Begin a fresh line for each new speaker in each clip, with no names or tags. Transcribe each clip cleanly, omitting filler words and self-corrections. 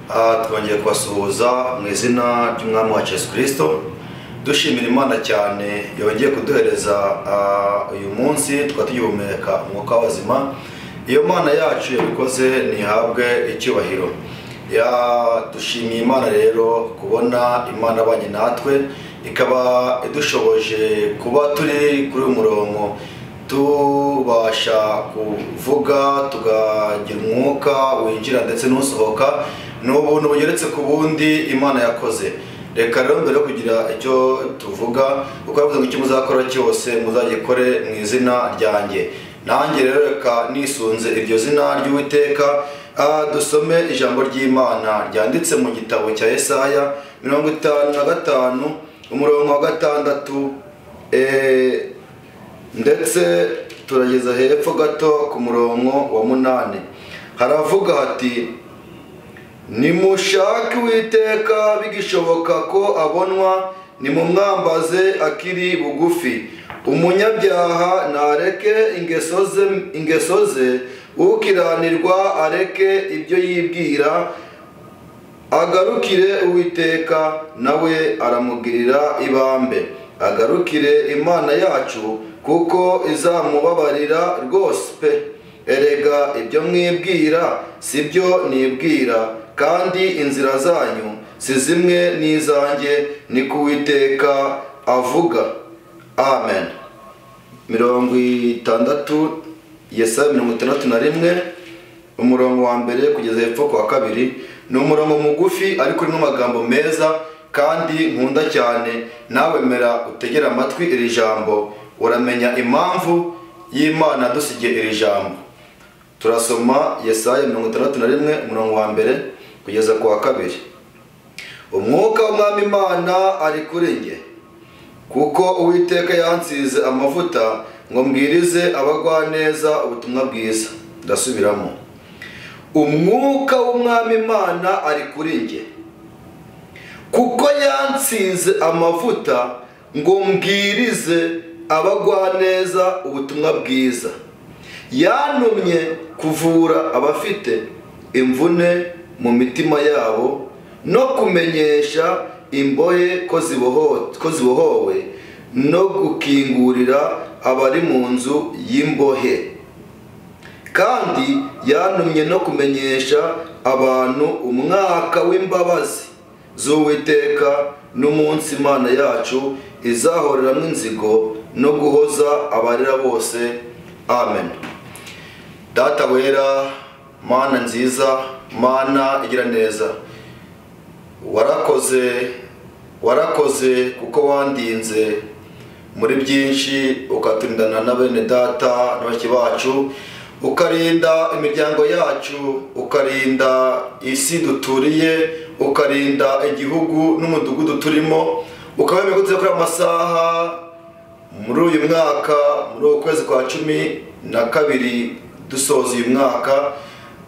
Twongeye kubasuhuza mu izina ry'Umwami wacu Yesu Kristo, dushimira Imana cyane yongeye kuduhereza uyu munsi tukaba tugihumeka umwuka w'abazima. Iyo Mana yacu yabikoze ntihabwe icyubahiro. Dushimiye Imana rero kubona Imana abanye natwe, ikaba idushoboje kuba turi kuri uyu murongo, tubasha kuvuga tukagira umwuka winjira ndetse n'usohoka. Ni ubuntu bugeretse ku bundi Imana yakoze. Reka rero mbere yo kugira icyo tuvuga, kuko yavuze ngo icyo muzakora cyose muzagikore mu izina ryanjye. Nanjye rero reka nisunze iryo zina ry'Uwiteka, dusome ijambo ry'Imana ryanditse mu gitabo cya Yesaya 55 umurongo wa 6, ndetse turageza hepfo gato ku murongo wa 8. Haravuga hati: nimushake Uwiteka bigishoboka ko abonwa, nimumwambaze akiri bugufi. Umunyabyaha nareke ingeso ze, ukiranirwa areke ibyo yibwira, agarukire Uwiteka nawe aramugirira ibambe. Agarukire Imana yacu kuko izamubabarira rwose pe. Erega ibyo mwibwira sibyo nibwira, kandi inzira zanyu si zimwe n'izanjye, niko Uwiteka avuga. Amen. 60 Yesaya 61 umurongo wa mbere kugeza hepfo kwa 2. Ni umurongo mugufi ariko urimo amagambo meza kandi nkunda cyane. Nawe mera utegera amatwi iri jambo, uramenya impamvu y'Imana dusigiye iri jambo. Turasoma Yesaya 61 umurongo wa mbere kugeza ku wa 2. Umwuka w'Umwami Imana ari kuri njye, kuko Uwiteka yansize amavuta ngo mbwirize abagwaneza ubutumwa bwiza. Ndasubiramo. Umwuka w'Umwami Imana ari kuri njye, kuko yansize amavuta ngo mbwirize abagwaneza ubutumwa bwiza. Yantumye kuvura abafite imvune mu mitima yabo, no kumenyesha imbohe ko zibohowe, no gukingurira abari mu nzu y'imbohe. Kandi yantumye no kumenyesha abantu umwaka w'imbabazi z'Uwiteka, n'umunsi Imana yacu izahoreramo inzigo, no guhoza abarira bose. Amen. Data wera, Mana nziza, Mana igira neza, warakoze kuko wandinze muri byinshi, ukaturindana na bene data n'abashiki bacu, ukarinda imiryango yacu, ukarinda isi duturiye, ukarinda igihugu n'umudugudu turimo, ukaba kuri amasaha muri uyu mwaka, muri ukwezi kwa 12 dusoza uyu mwaka.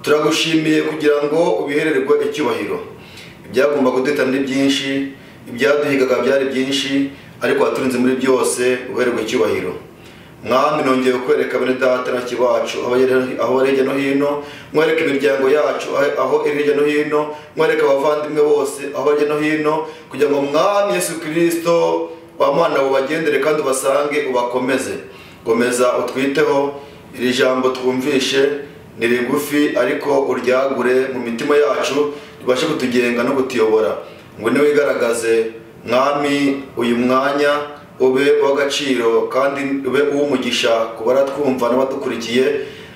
Turagushimiye kugira ngo ubihererwe icyubahiro. Ibyagomba kuduhitana ni byinshi, ibyaduhigaga byari byinshi, ariko waturinze muri byose, uhererwe icyubahiro. Mwami, nongeye kukwereka bene data na bacu aho bari hirya no hino, mwereke imiryango yacu aho iri hirya no hino, mwereke abavandimwe bose aho bari hirya no hino, kugira ngo Mwami Yesu Kristo wa Mana ubagendere kandi ubasange ubakomeze. Komeza utwiteho, iri jambo twumvishe ni rigufi ariko uryagure mu mitima yacu, ribashe kutugenga no kutuyobora. Ngo niwe wigaragaze Mwami, uyu mwanya ube w'agaciro kandi ube uw'umugisha ku baratwumva n'abadukurikiye,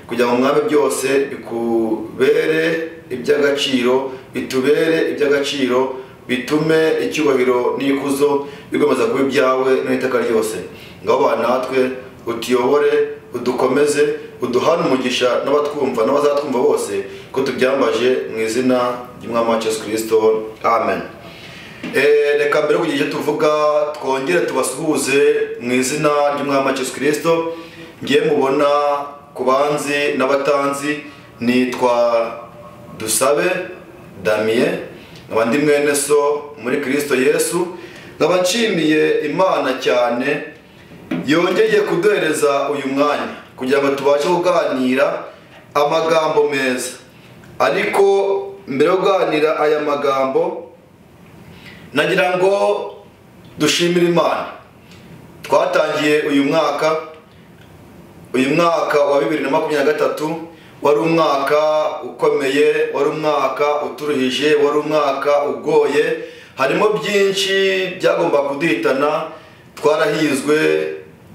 kugira ngo Mwami byose bikubere iby'agaciro, bitubere iby'agaciro, bitume icyubahiro n'ikuzo bigomeza kuba ibyawe n'iteka ryose. Ngaho bana natwe utuyobore, udukomeze, uduhane umugisha n'abatwumva n'abazatwumva bose, ko tubyambaje mu izina ry'Umwami wacu Yesu Kristo. Amen. Reka mbere kugira icyo tuvuga twongere tubasuhuze mu izina ry'Umwami wacu Yesu Kristo. Ngiye mubona ku banzi n'abatanzi, nitwa Dusabe Damien, nkaba ndi mwene so muri Kristo Yesu. Nkaba nshimiye Imana cyane yongeye kuduhereza uyu mwanya kugira ngo tubashe kuganira amagambo meza. Ariko mbere yo kuganira aya magambo, nagira ngo dushimire Imana. Twatangiye uyu mwaka wa 2023 wari umwaka ukomeye, wari umwaka uturuhije, wari umwaka ugoye, harimo byinshi byagomba kuduhitana. Twarahizwe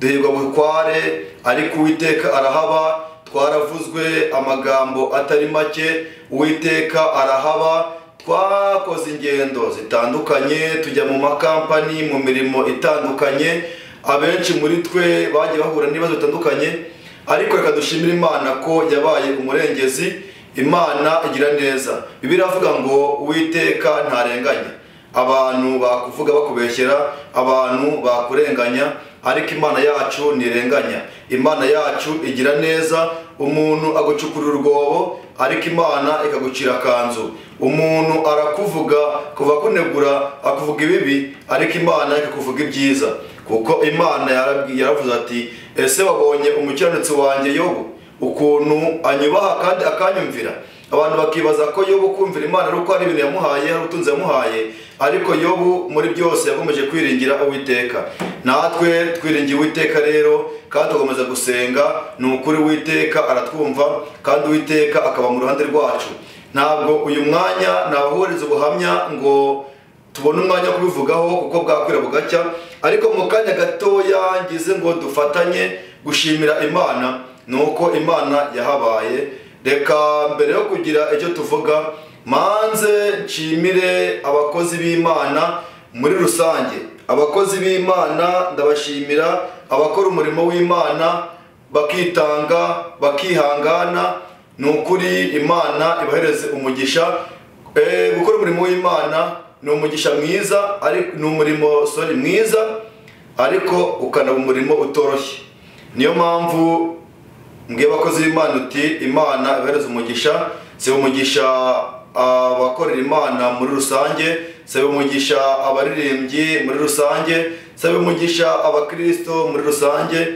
duhirwa bukware, ariko Uwiteka arahaba. Twaravuzwe amagambo atari make, Uwiteka arahaba. Twakoze ingendo zitandukanye, tujya mu makampani, mu mirimo itandukanye, abenshi muri twe bagiye bahura n'ibibazo bitandukanye, ariko reka dushimire Imana ko yabaye umurengezi. Imana igira neza. Bibiliya iravuga ngo Uwiteka ntarenganya. Abantu bakuvuga bakubeshyera, abantu bakurenganya, ariko Imana yacu ntirenganya. Imana yacu igira neza. Umuntu agucukurira urwobo, ariko Imana ikagucira akanzu. Umuntu arakuvuga kuva kunegura, akuvuga ibibi, ariko Imana ikakuvuga ibyiza. Kuko Imana yaravuze ati, ese wabonye umukiranutsi wanjye Yobu ukuntu anyubaha kandi akanyumvira? Abantu bakibaza ko Yobu kumvira Imana ari uko hari ibintu yamuhaye, hari ubutunzi yamuhaye, ariko Yobu muri byose yakomeje kwiringira Uwiteka. Natwe twiringiye Uwiteka rero, kandi tugakomeza gusenga. Ni ukuri Uwiteka aratwumva, kandi Uwiteka akaba mu ruhande rwacu. Ntabwo uyu mwanya nabahuriza ubuhamya ngo tubone umwanya wo kubivugaho kuko bwakwira bugacya, ariko mu kanya gatoya ngize ngo dufatanye gushimira Imana nuko Imana yahabaye. Reka mbere yo kugira icyo tuvuga, manze nshimire abakozi b'Imana muri rusange. Abakozi b'Imana ndabashimira, abakora umurimo w'Imana bakitanga, bakihangana. Ni ukuri Imana ibahereze umugisha. Gukora umurimo w'Imana ni umugisha mwiza, ni umurimo mwiza, ariko ukanaba umurimo utoroshye. Niyo mpamvu mbwiye abakozi b'Imana uti Imana ibahereze umugisha. Si umugisha abakorera Imana muri rusange, si umugisha abaririmbyi muri rusange, si umugisha abakristo muri rusange,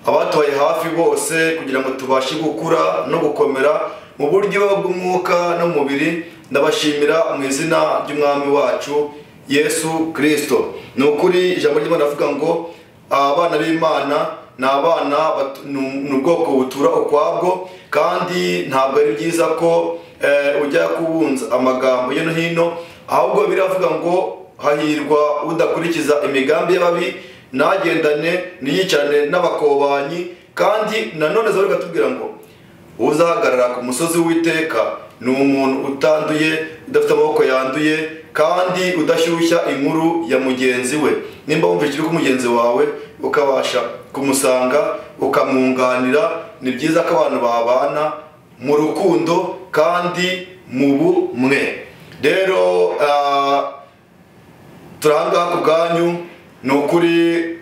abatuye hafi bose kugira ngo tubashe gukura no gukomera mu buryo bw'umwuka no mubiri. Ndabashimira mu izina ry'Umwami wacu Yesu Kristo. Ni ukuri ijambo ry'Imana rivuga ngo abana b'Imana ni abana, ni ubwoko butura ukwabwo, kandi ntabwo ari byiza ko ujya kubunza amagambo yo no hino, ahubwo biravuga ngo hahirwa udakurikiza imigambi y'ababi, nagendane niyicarane n'abakobanyi. Kandi nanone zaburi katubwira ngo uzahagarara ku musozi w'Uwiteka ni umuntu utanduye, udafite amaboko yanduye, kandi udashyushya inkuru ya mugenzi we. Nimba wumva ikiri ku mugenzi wawe ukabasha kumusanga ukamwunganira, ni byiza ko abantu babana mu rukundo kandi mu bumwe. Rero turanga ku bwanyu. Ni ukuri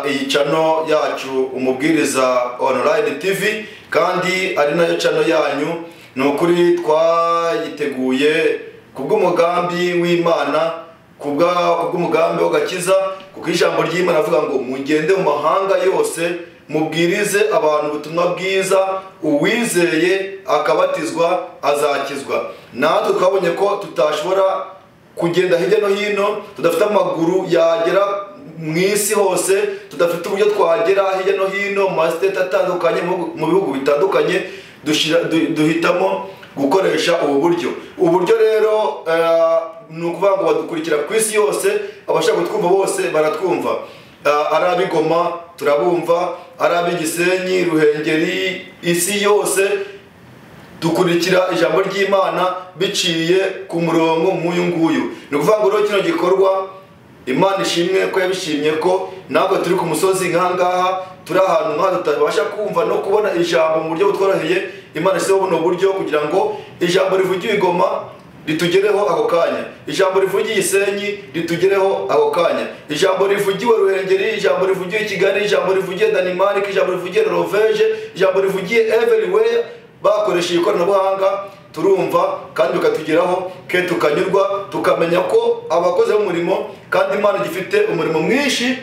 iyi channel yacu Umubwiriza Online TV, kandi ari nayo channel yanyu. Ni ukuri twayiteguye kubw'umugambi w'Imana, kubw'umugambi w'agakiza, kuko ijambo ry'Imana avuga ngo mugende mu mahanga yose mubwirize abantu ubutumwa bwiza, uwizeye akabatizwa azakizwa. Natwe twabonye ko tutashobora kugenda hirya no hino, tudafite amaguru yagera mu isi hose, tudafite uburyo twagera hirya no hino mu mastate atandukanye, mu bihugu bitandukanye, duhitamo gukoresha ubu buryo. Uburyo rero ni ukuvuga ngo badukurikira ku isi yose, abashaka kutwumva bose baratwumva. Ari ab'Igoma turabumva, ari ab'Igisenyi, Ruhengeri, isi yose dukurikira ijambo ry'Imana biciye ku murongo nk'uyu nguyu. Ni ukuvuga ngo rero kino gikorwa Imana ishimwe ko yabishimye ko ntabwo turi ku musozi nk'ahangaha, turi ahantu nk'aha tutabasha kumva no kubona ijambo mu buryo butworoheye. Imana ishyizeho buno buryo kugira ngo ijambo rivugiwe i Goma ritugereho ako kanya, ijambo rivugiye Isenyi ritugereho ako kanya, ijambo rivugiwe Ruhengeri, ijambo rivugiwe Kigali, ijambo rivugiye Denmark, ijambo rivugiye Norvège, ijambo rivugiye everywhere, bakoresheje ikoranabuhanga turumva kandi bikatugeraho, ke tukanyurwa, tukamenya ko abakoze b'umurimo, kandi Imana igifite umurimo mwinshi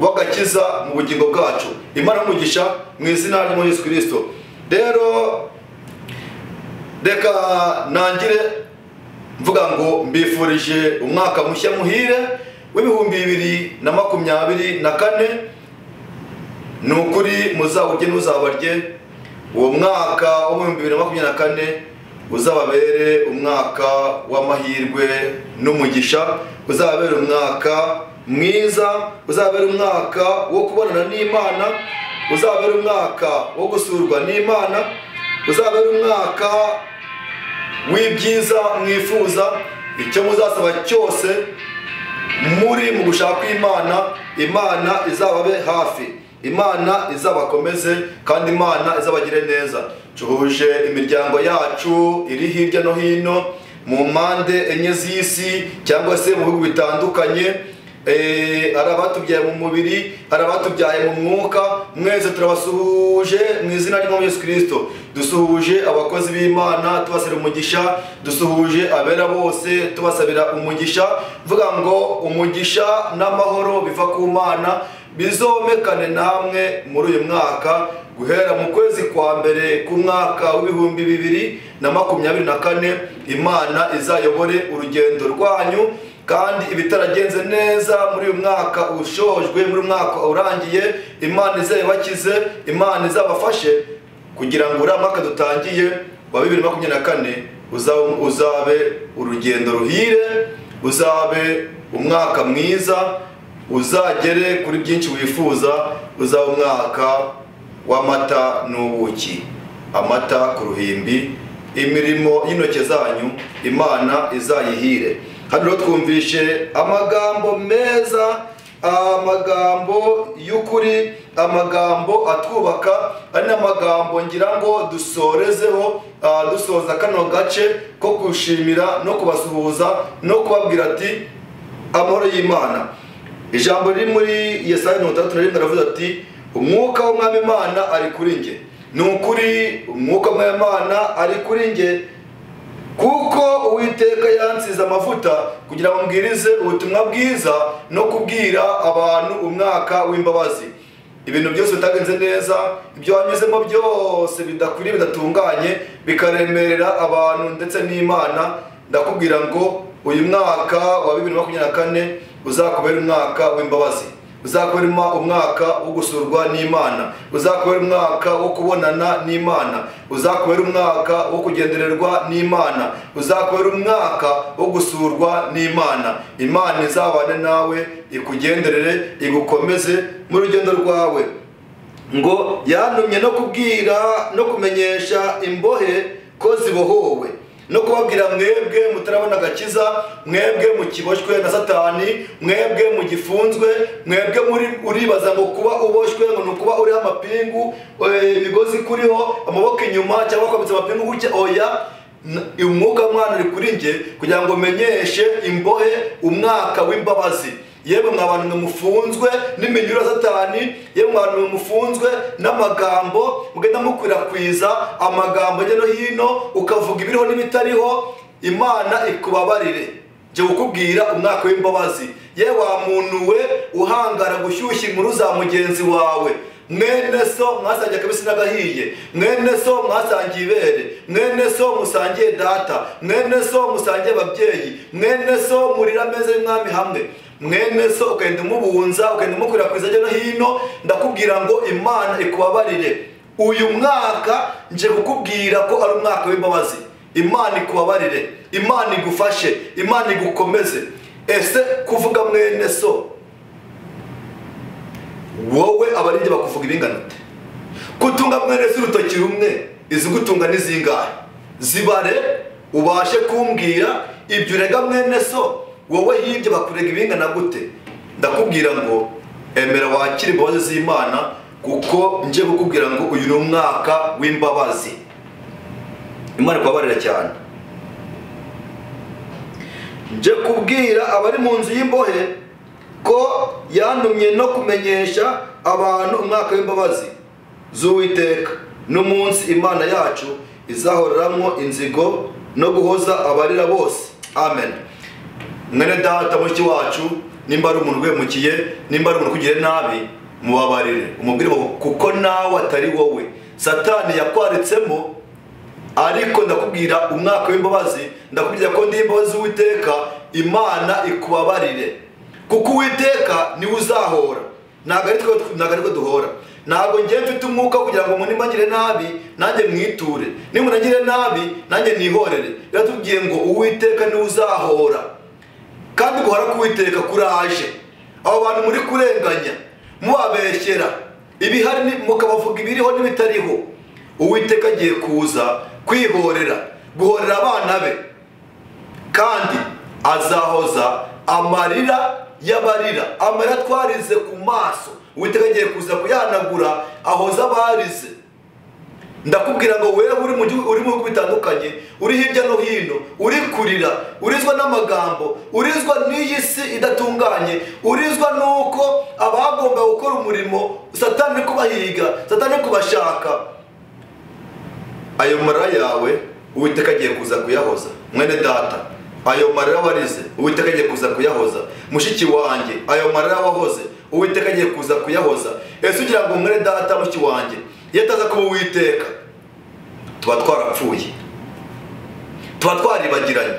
w'agakiza mu bugingo bwacu. Imana umugisha mu izina rya Yesu Kristo. Rero reka nangire Mvuga ngo mbifurije umwaka mushya muhire w'2024. Ni ukuri muzawurye ntuzabarye. Uwo mwaka w'2024 uzababere umwaka w'amahirwe n'umugisha, uzababere umwaka mwiza, uzababere umwaka wo kubonana n'Imana, uzababere umwaka wo gusurwa n'Imana, uzababere umwaka w'ibyiza mwifuza. Icyo muzasaba cyose muri mu gushaka Imana, Imana izababe hafi, Imana izabakomeze, kandi Imana izabagire neza. Tuhuje imiryango yacu iri hirya no hino mu mpande enye z'isi cyangwa se mu bihugu bitandukanye, ari abatubyaye mu mubiri, ari abatubyaye mu mwuka, mwese turabasuhuje mu izina ry'Umwami Yesu Kristo. Dusuhuje abakozi b'Imana tubasabira umugisha, dusuhuje abera bose tubasabira umugisha. Mvuga ngo umugisha n'amahoro biva ku Mana bizomekane namwe muri uyu mwaka, guhera mu kwezi kwa mbere k'umwaka w'2024. Imana izayobore urugendo rwanyu, kandi ibitaragenze neza muri uyu mwaka ushojwe, muri mwaka urangiye, Imana izabakize, Imana izabafashe kugira ngo uriya mwaka dutangiye wa 2024 uzabe urugendo ruhire, uzabe umwaka mwiza, uzagere kuri byinshi wifuza, uzaba umwaka w'amata n'ubuki, amata ku ruhimbi, imirimo y'intoke zanyu Imana izayihire. Hano rero twumvishe amagambo meza, amagambo y'ukuri, amagambo atwubaka, ari n'amagambo ngira ngo dusorezeho, dusoza kano gace ko kushimira no kubasuhuza no kubabwira ati amahoro y'Imana. Ijambo riri muri Yesaya 61 aravuze ati umwuka w'Umwami Imana ari kuri nge. Ni ukuri umwuka w'Umwami Imana ari kuri nge, kuko Uwiteka yansize amavuta kugira ngo mbwirize ubutumwa bwiza no kubwira abantu umwaka w'imbabazi. Ibintu byose bitagenze neza, ibyo wanyuzemo byose bidakwiriye, bidatunganye, bikaremerera abantu ndetse n'Imana, ndakubwira ngo uyu mwaka wa 2024 uzakubera umwaka w'imbabazi, uzakubera umwaka wo gusurwa n'Imana, uzakubera umwaka wo kubonana n'Imana, uzakubera umwaka wo kugendererwa n'Imana, uzakubera umwaka wo gusurwa n'Imana. Imana izabane nawe, ikugenderere, igukomeze mu rugendo rwawe. Ngo yantumye no kubwira no kumenyesha imbohe ko zibohowe, no kubabwira mwebwe mutarabona agakiza, mwebwe mukiboshywe na Satani, mwebwe mugifunzwe, mwebwe muri uribaza ngo kuba uboshwe ngo nukuba uriho amapingu, imigozi kuriho, amaboko inyuma cyangwa kwambitse amapingu gutya. Oya, umwuka w'Imana uri kuri nge kugira ngo menyeshe imbohe umwaka w'imbabazi. Yemwe mwa bantu mufunzwe n'iminyururu ya Satani, yemwe mwa bantu mufunzwe n'amagambo mugenda mukwirakwiza amagambo hirya no hino, ukavuga ibiriho n'ibitariho, Imana ikubabarire. Nje kukubwira umwaka w'imbabazi. Ye wa muntu we uhangara gushyushya inkuru za mugenzi wawe, mwene so mwasangiye akabisi n'agahiye, mwene so mwasangiye ibere, mwene so musangiye data, mwene so musangiye ababyeyi, mwene so murira ameza y'umwami hamwe, mwene so ukagenda umubunza, ukagenda umukwirakwiza hirya no hino, ndakubwira ngo Imana ikubabarire. Uyu mwaka nje kukubwira ko ari umwaka w'imbabazi. Imana ikubabarire, Imana igufashe, Imana igukomeze. Ese kuvuga mwene so, wowe abarinzi bakuvuga ibingana ute? Kutunga mwene so urutoki rumwe, izigutunga nizingahe? Zibare ubashe kumbwira ibyo urega mwene so, wowe hirya bakurega ibingana gute? Ndakubwira ngo emera wakire imbabazi z'Imana, kuko nje kukubwira ngo uyu ni umwaka w'imbabazi. Imana ikubabarira cyane. Nje kubwira abari mu nzu y'imbohe ko yantumye no kumenyesha abantu umwaka w'imbabazi z'Uwiteka, n'umunsi Imana yacu izahoreramwo inzigo no guhoza abarira bose. Amen. Mwene data mushiki wacu, nimba ari umuntu uguhemukiye, nimba ari umuntu ukugiriye nabi, mubabarire, umubwire ngo kuko nawe atari wowe. Satani yakwaritsemo Ariko ndakubwira umwaka w'imbabazi, ndakubwira ko ndi imbabazi Uwiteka, Imana ikubabarire, kuko Uwiteka niwe uzahora. Ntabwo ari twe duhora. Ntabwo ngiye mfite umwuka kugira ngo umuntu imagire nabi nanjye mwiture, niba umuntu nabi nanjye nihorere. Biratubwiye ngo Uwiteka niwe uzahora, kandi guhora k'Uwiteka kuraje. Abo bantu muri kurenganya mubabeshyera ibihari, mukabavuga ibiriho n'ibitariho, Uwiteka agiye kuza kwihorera, guhorera abana be, kandi azahoza amarira y'abarira, amarira twarize ku maso. Uwiteka agiye kuza kuyanagura, ahoza abarize. Ndakubwira ngo wewe uri mu bihugu bitandukanye, uri hirya no hino, uri kurira, urizwa n'amagambo, urizwa n'iyi si idatunganye, urizwa nuko abagomba gukora umurimo Satani ari kubahiga, Satani ari kubashaka, ayo marira yawe Uwiteka agiye kuza kuyahoza. Mwene data, ayo marira warize Uwiteka agiye kuza kuyahoza. Mushiki wanjye, ayo marira wahoze Uwiteka agiye kuza kuyahoza. Ese ugira ngo mwene data, mushiki wanjye, iyo ataza kuba Uwiteka tuba twarapfuye, tuba twaribagiranye,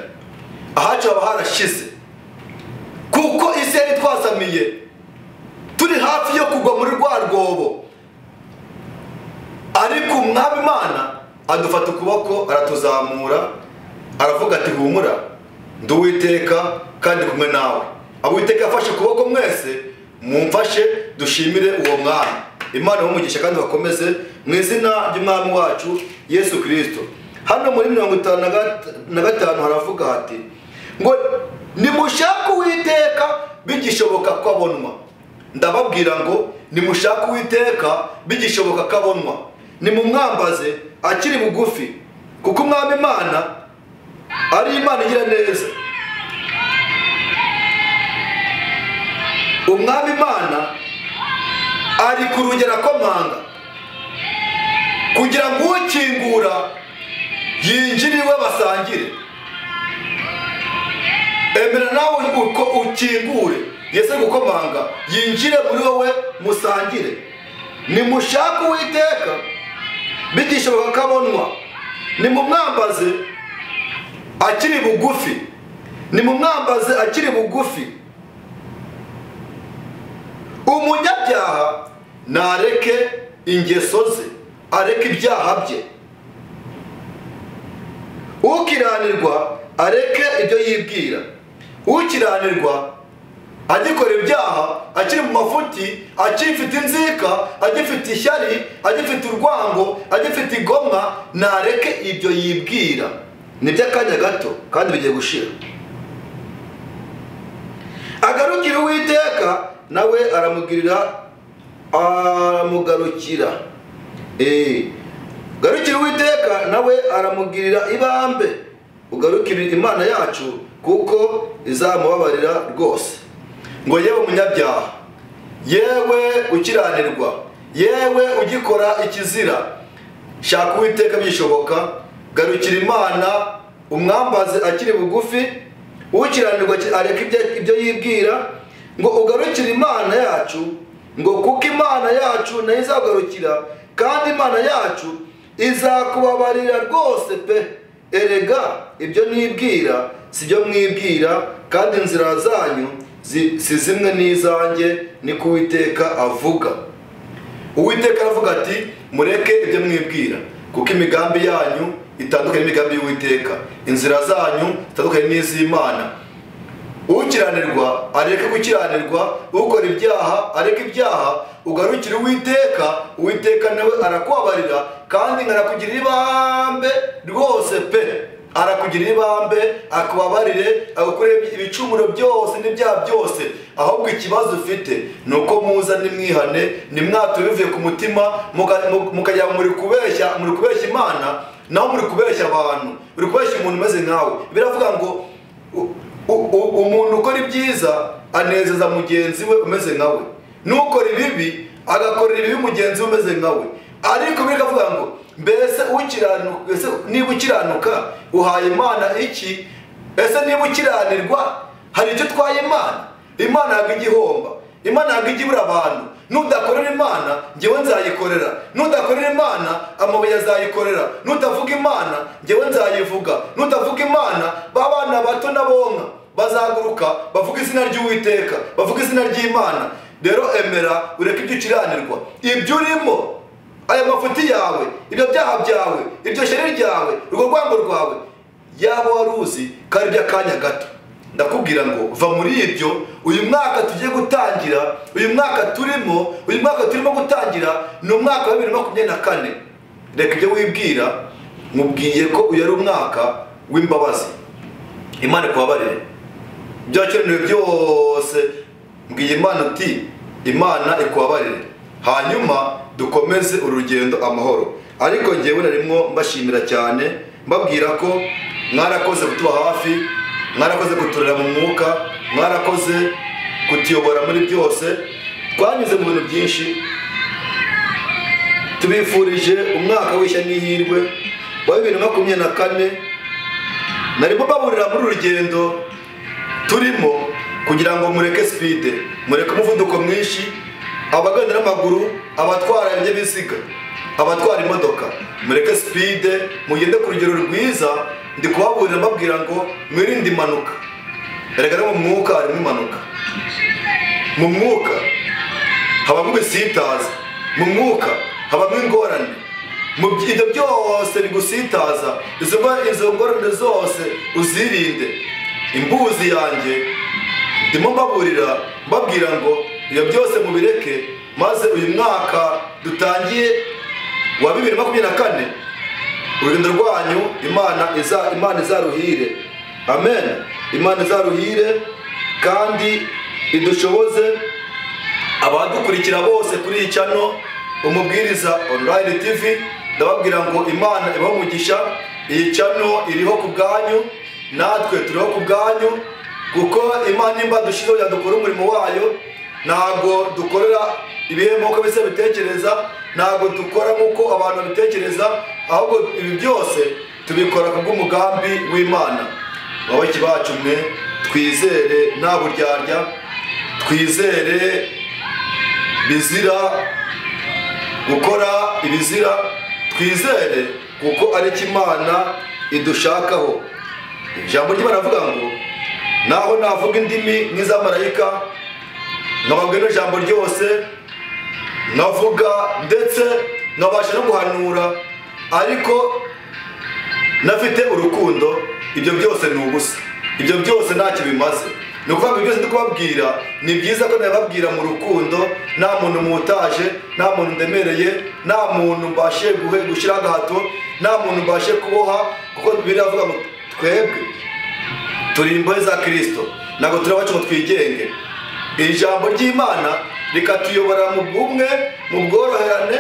ahacu haba harashize, kuko isi yari twasamiye, turi hafi yo kugwa muri rwa rwobo. Ariko Umwami Imana adufata ukuboko, aratuzamura, aravuga ati humura, ndi Uwiteka kandi kumwe nawe. Abo Uwiteka yafashe ukuboko mwese mumfashe dushimire uwo Mwami. Imana ibahe kandi bakomeze mu izina ry'Umwami wacu Yesu Kristo. Hano muri 55 haravuga hati ngo nimushake Uwiteka bigishoboka ko abonwa. Ndababwira ngo nimushake Uwiteka bigishoboka ko abonwa, nimumwambaze akiri bugufi, kuko Umwami Imana ari Imana igira neza. Umwami Imana ari ku rugero akomanga kugira ngo ukingura yinjire iwe basangire. Emera nawe uko ukingure, Yesu gukomanga, yinjire muri wowe musangire. Nimushake Uwiteka bigishoboka ko abonwa, nimumwambaze akiri bugufi, nimumwambaze akiri bugufi. Umunyabyaha nareke ingeso ze, areke ibyaha bye. Ukiranirwa areke ibyo yibwira. Ukiranirwa agikora ibyaha, akiri mu mafuti, akifite inzika, agifite ishyari, agifite urwango, agifite igomwa, nareke ibyo yibwira. Ni by'akanya gato kandi bigiye gushira. Agarukira Uwiteka nawe aramugirira, aramugarukira. Garukira Uwiteka nawe aramugirira ibambe. Ugarukire Imana yacu kuko izamubabarira rwose. Ngo yewe umunyabyaha, yewe ukiranirwa, yewe ugikora ikizira, shaka Uwiteka bishoboka, garukira Imana umwambaze akiri bugufi. Ukiranirwa areke ibyo yibwira, ngo ugarukire Imana yacu, ngo kuko Imana yacu nayo izagarukira, kandi Imana yacu izakubabarira rwose pe. Erega ibyo nibwira si byo mwibwira, kandi inzira zanyu si zimwe n'izanjye, niko Uwiteka avuga. Uwiteka aravuga ati mureke ibyo mwibwira, kuko imigambi yanyu itandukanye n'imigambi y'Uwiteka, inzira zanyu itandukanye n'iz'Imana. Ukiranirwa areke gukiranirwa, ukora ibyaha areke ibyaha, ugarukire Uwiteka, Uwiteka nawe arakubabarira kandi arakugirira ibambe rwose pe. Arakugirira ibambe, akubabarire, agukure ibicumuro byose n'ibyaha byose. Ahubwo ikibazo ufite nuko muza nimwihane, nimwature bivuye ku mutima, mukajya muri kubeshya, muri kubeshya Imana, naho muri kubeshya abantu, muri kubeshya umuntu umeze nkawe. Biravuga ngo umuntu ukora ibyiza anezeza mugenzi we umeze nkawe, nukora ibibi agakorera ibibi mugenzi we umeze nkawe. Ariko bikavuga ngo mbese ukiranuka, ese niba ukiranuka uhaye Imana iki? Ese niba ukiranirwa hari icyo twaye Imana? Imana ntabwo igihomba, Imana ntabwo igibura abantu. Nudakorera Imana njyewe nzayikorera, nudakorera Imana amabuye azayikorera, nutavuga Imana njyewe nzayivuga, nutavuga Imana babana bato n'abonka bazaguruka bavuga izina ry'Uwiteka, bavuga izina ry'Imana. Rero emera ureke ibyo ukiranirwa, ibyo urimo, aya mafuti yawe, ibyo byaha byawe, iryo shyari ryawe, urwo rwango rwawe, yaba waruzi kandi by'akanya gato. Ndakubwira ngo va muri ibyo. Uyu mwaka tugiye gutangira, uyu mwaka turimo, uyu mwaka turimo gutangira ni umwaka wa 2024. Reka ibyo wibwira, mubwiye ko uyu ari umwaka w'imbabazi. Imana ikubabarire ibyakenewe byose, mbwiye Imana uti Imana ikubabarire, hanyuma dukomeze urugendo amahoro. Ariko njyewe narimo mbashimira cyane, mbabwira ko mwarakoze kutuba hafi, mwarakoze kuturera mu mwuka, mwarakoze kutuyobora muri byose. Twanyuze mu bintu byinshi. Tubifurije umwaka w'ishya n'ihirwe wa 2024. Narimo baburira muri urugendo turimo kugira ngo mureke speed, mureke umuvuduko mwinshi, abagenda n'amaguru, abatwara ibinyabiziga, abatwara imodoka, mureke speed, mugende ku rugero rwiza. Ndi kubaburira mbabwira ngo mwirinde impanuka. Erega no mu mwuka harimo impanuka, mu mwuka habamo ibisitaza, mu mwuka habamo ingorane. Mu ibyo byose bigusitaza, izo ngorane zose uzirinde. Imbuzi yanjye ndimo mbaburira mbabwira ngo ibyo byose mubireke, maze uyu mwaka dutangiye wa 2024 urugendo rwanyu Imana izaruhire. Amen. Imana izaruhire kandi idushoboze. Abadukurikira bose kuri iyi channel Umubwiriza Online TV, ndababwira ngo Imana ibahe umugisha. Iyi channel iriho ku bwanyu, natwe turiho ku bwanyu, kuko Imana imba dushizeho yadukora umurimo wayo. Ntabwo dukorera ibihembo uko bise bitekereza, ntabwo dukora nk'uko abantu babitekereza, ahubwo ibi byose tubikora ku bw'umugambi w'Imana. Babaki bacu mwe, twizere nta buryarya, twizere bizira gukora ibizira, twizere kuko ari cyo Imana idushakaho. Ijambo ry'Imana rivuga ngo naho navuga indimi nk'iz'amarayika, nkababwira ijambo ryose, nkavuga ndetse nkabasha no guhanura, ariko nafite urukundo, ibyo byose ni ubusa, ibyo byose ntacyo bimaze. Ni ukuvuga ngo byose ndi kubabwira ni byiza ko nababwira mu rukundo, nta muntu mutaje, nta muntu ndemereye, nta muntu mbashe gushyira agahato, nta muntu mbashe kuboha, kuko biravuga ngo twebwe turi imbohe za Kristo, ntabwo turi abacu ngo twigenge. Ijambo ry'Imana rikatuyobora mu bumwe, mu bworoherane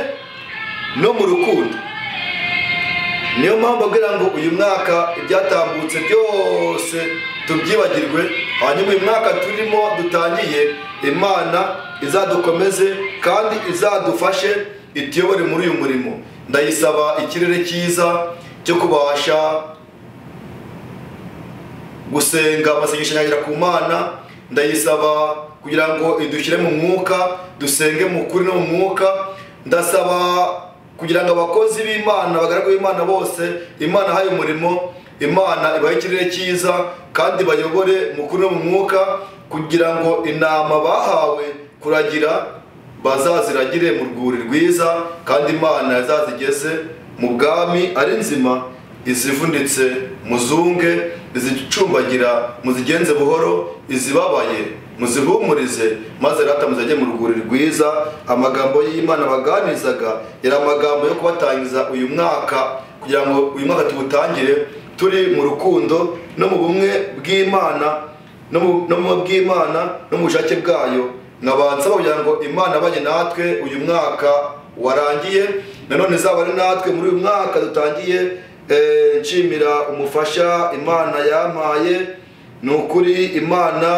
no mu rukundo. Niyo mpamvu abwira ngo uyu mwaka ibyatambutse byose tubyibagirwe, hanyuma uyu mwaka turimo dutangiye Imana izadukomeze kandi izadufashe ituyobore muri uyu murimo. Ndayisaba ikirere cyiza cyo kubasha gusenga amasengesho nyagera ku Mana. Ndayisaba kugira ngo idushyire mu mwuka, dusenge mu kuri no mu mwuka. Ndasaba kugira ngo abakozi b'Imana, abagaragu b'Imana bose Imana haye umurimo, Imana ibahe ikirere cyiza kandi bayobore mu kuri no mu mwuka, kugira ngo intama bahawe kuragira bazaziragire mu rwuri rwiza, kandi Imana yazazigeze mu bwami ari nzima, izivunitse muzunge, izicumbagira muzigenze buhoro, izibabaye muzihumurize, maze rata muzajye mu rwuri rwiza. Amagambo y'Imana baganizaga yari amagambo yo kubatangiza uyu mwaka, kugira ngo uyu mwaka tuwutangire turi mu rukundo no mu bumwe bw'Imana, no mu bw'Imana no mu bushake bwayo. Nkabanza kugira ngo Imana abanye natwe uyu mwaka warangiye, nanone izaba ari natwe muri uyu mwaka dutangiye. Nshimira umufasha Imana yampaye, ni ukuri Imana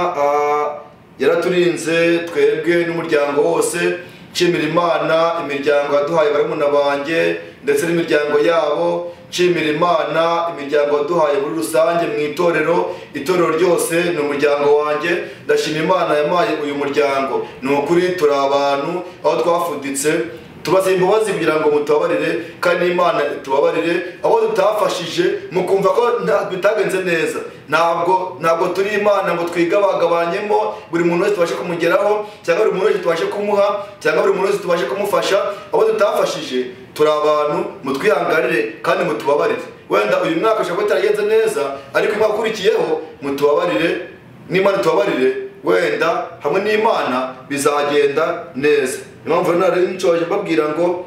yaraturinze twebwe n'umuryango wose. Nshimira Imana imiryango yaduhaye barumuna banjye ndetse n'imiryango yabo. Nshimira Imana imiryango waduhaye muri rusange mu itorero, itorero ryose ni umuryango wanjye. Ndashima Imana yampaye uyu muryango. Ni ukuri turi abantu aho twafuditse, tubaze imbabazi kugira ngo mutubabarire, kandi Imana itubabarire abo tutafashije mukumva ko bitagenze neza. Ntabwo turi Imana ngo twigabagabanyemo buri muntu wese tubashe kumugeraho, cyangwa buri muntu wese tubashe kumuha, cyangwa buri muntu wese tubashe kumufasha. Abo tutafashije turi abantu, mutwihanganire kandi mutubabarire. Wenda uyu mwaka ushobora kuba utaragenze neza, ariko umwaka ukurikiyeho mutubabarire, n'Imana itubabarire, wenda hamwe n'Imana bizagenda neza. Impamvu nari nshoje mbabwira ngo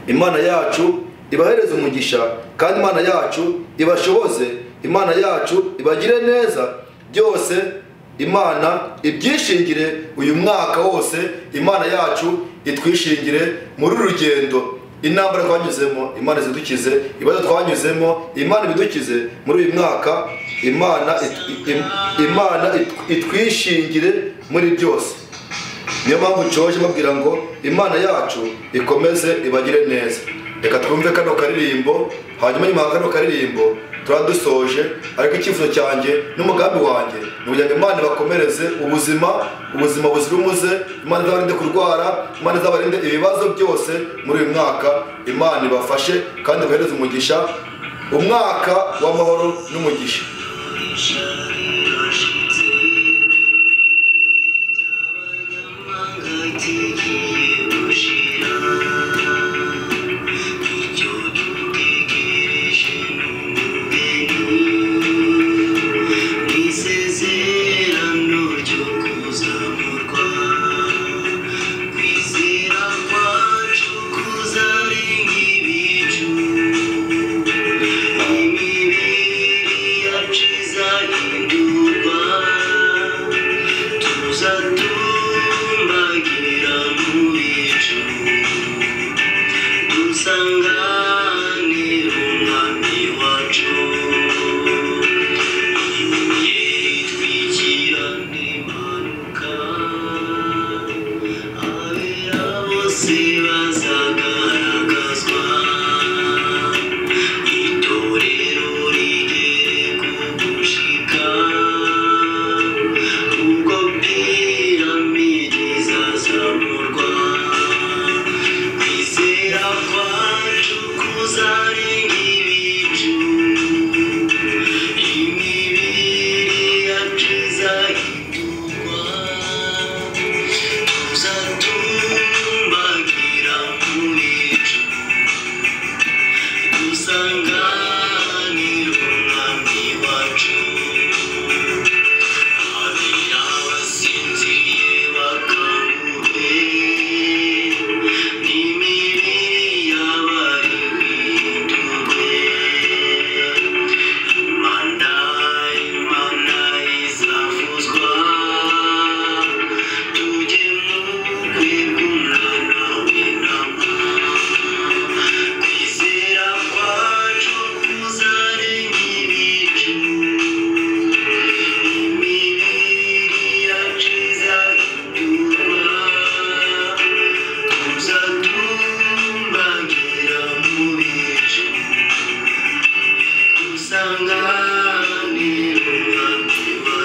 Imana yacu ibahereze umugisha, kandi Imana yacu ibashoboze, Imana yacu ibagire neza byose, Imana ibyishingire uyu mwaka wose, Imana yacu itwishingire muri rugendo. Intambara twanyuzemo Imana izidukize, ibibazo twanyuzemo Imana ibidukize muri uyu mwaka, Imana itwishingire muri byose. Niyo mpamvu nshoje mbabwira ngo Imana yacu ikomeze ibagire neza. Reka twumve kano karirimbo, hanyuma nyuma ya kano karirimbo turadusoje. Ariko icyifuzo cyanjye n'umugambi wanjye ni ukugira ngo Imana ibakomereze ubuzima, ubuzima buzira umuze, Imana izabarinde kurwara, Imana izabarinde ibibazo byose muri uyu mwaka. Imana ibafashe kandi ibahereze umugisha, umwaka w'amahoro n'umugisha.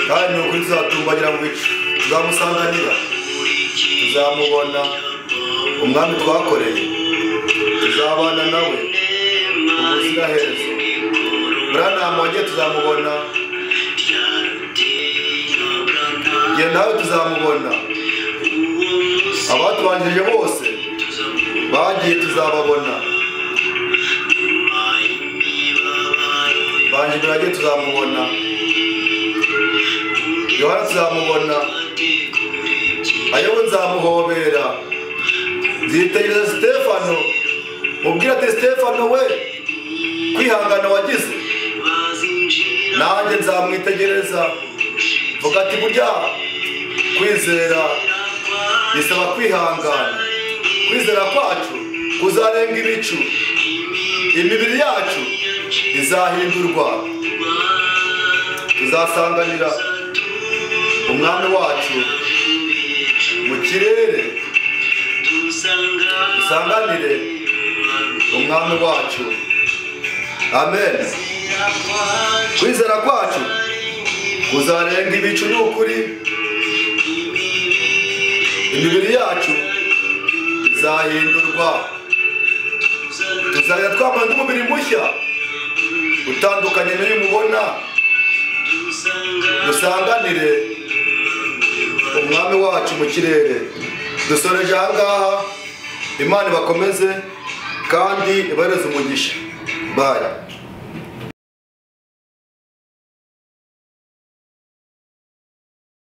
Kandi ni ukuri tuzatumbagira mu bicu, tuzamusanganira, tuzamubona umwami twakoreye, tuzabana nawe ubuziraherezo. Branham wagiye tuzamubona, jye nawe tuzamubona, abatubanjirije bose bagiye tuzababona, banjye bagiye tuzamubona, Yohana tuzamubona, ayobo nzamuhobera, nzitegereza Stefano, mubwira ati Stefano we, kwihangana wagize, nanjye nzamwitegereza, vuga ati burya kwizera bisaba kwihangana, kwizera kwacu kuzarenga ibicu, imibiri yacu izahindurwa, tuzasanganira umwami wacu mu kirere, dusanganire Umwami wacu. Amen. Kwizera kwacu kuzarenga ibicu n'ukuri, imibiri yacu izahindurwa, tuzajya twambara undi mubiri mushya utandukanye n'uyu mubona, dusanganire Umwami wacu mu kirere. Dusoreje aha ngaha. Imana ibakomeze kandi ibahereze umugisha. Bye.